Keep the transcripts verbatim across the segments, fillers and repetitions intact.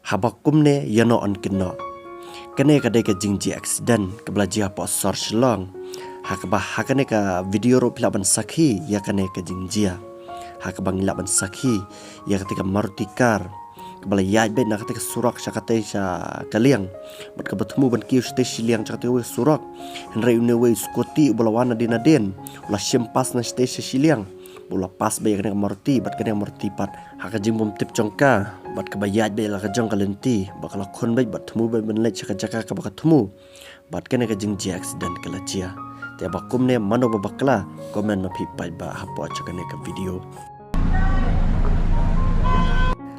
Haba kumne ïa no yn kynnoh. Kane ka dei ka jingjia accident kaba la jia hapoh sor Shillong. Ha kaba ha kane ka video ruh phi lah ban sakhi ïa kane ka jingjia. Ha kaba ngi lah ban sakhi ïa kata ka Maruti car kaba la ïaid beit na kata ka surok sha kata sha ka liang. Bad kaba thmu ban kiew shatei shiliang sha kata ka surok. Hynrei une uwei u scooty uba la wan nadien nadien u la shim pass na shatei sha shiliang. Ba u la pass beit ïa kane ka Maruti bad kane ka Maruti pat ha ka jingbymtip jong ka bad kaba ïaid beit la ka jong ka lynti bad ka la khun beit bad thmu beit ban leit sha ka jaka kaba ka thmu. Bad kane ka jingjia accident ka la jia. Te ba kumne mano ba bakla, comment ma phi paidbah hapoh sha kane ka video.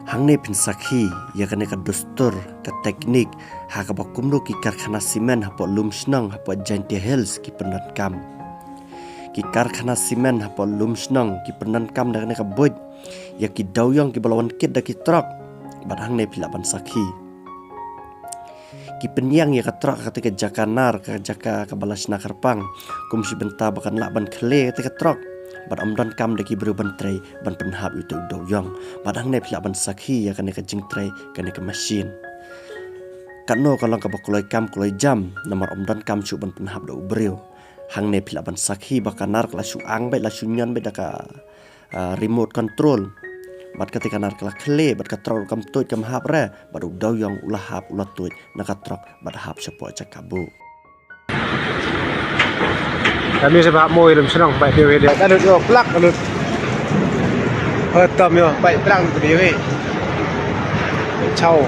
Hangne phin sakhi ïa kane ka dustur ka teknik ha kaba kumno ki karkhana simen hapoh Lumshnong hapoh Jaintia Hills ki pyndonkam. Ki karkhana simen hapoh Lumshnong ki pyndonkam da kane ka buit ïa ki dewïong kiba la wan kit da ki trok. Bad hangne phi lah ban sakhi. Ki pynïeng ïa ka trok ha kata ka jaka nar, ka jaka kaba la shna kyrpang. Kum shi bynta ba kan lah ban khleh kata ka trok. Bad ym donkam da ki briew ban trei ban pynhap ïa uta u dewïong. Bad hangne phi lah ban sakhi ïa kane ka jingtrei kane ka machine. Katno ka long kaba kloi kam kloi jam namar ym donkam shuh ban pynhap da u briew. Hangne phi lah ban sakhi ba ka nar ka la shu ang beit, la shu ñion beit da ka ah, remote control. Bad kata ka nar ka la khleh bad ka trok ruh kam tuid kam hap re bad u dewïong u la hap u la tuid na ka trok bad hap shapoh jaka buh. Kami sebab mo ilum senang baik dia dia. Ka lut yo plak ka lut. Hetam yo baik perang tu dia weh. Chau.